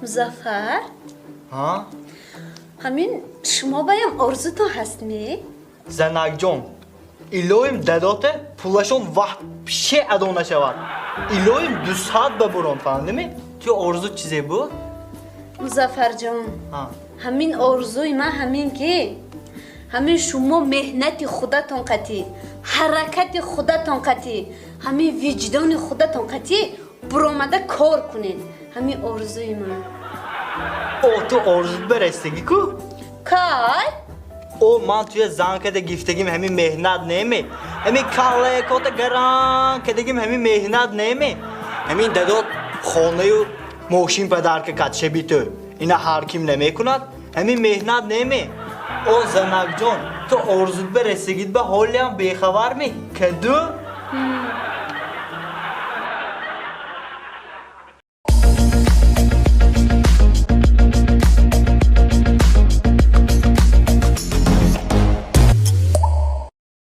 Музаффар. Ҳа? Ҳамин шумо баям орзутон ҳаст ме? Занакҷон, илоҳим, дадота пулашон вообще адо нашавад. Илоҳим, 200 ба бурон, фаҳмидими? Ту орзу чизе буд? Музаффарҷон. Ҳа. Ҳамин орзуи ман ҳамин, ки ҳамин шумо меҳнати худатон қатӣ, ҳаракати худатон қатӣ, ҳамин виҷдони худатон қатӣ буромада кор кунед. Ҳамин орзуи ман. О, ту орзу барастагӣ ку? Кай? О, ман туя зан када гифтагим, ҳамин меҳнат неме? Ҳамин каллаякота гаран кадагим, ҳамин меҳнат неме? Ҳамин дадот хонаю мошин подарка кад шаби ту. Ина ҳар ким намекунад. Ҳамин меҳнат неме? О, занакҷон, ту орзут барасагит ба ҳолиам бехабарми? Каду?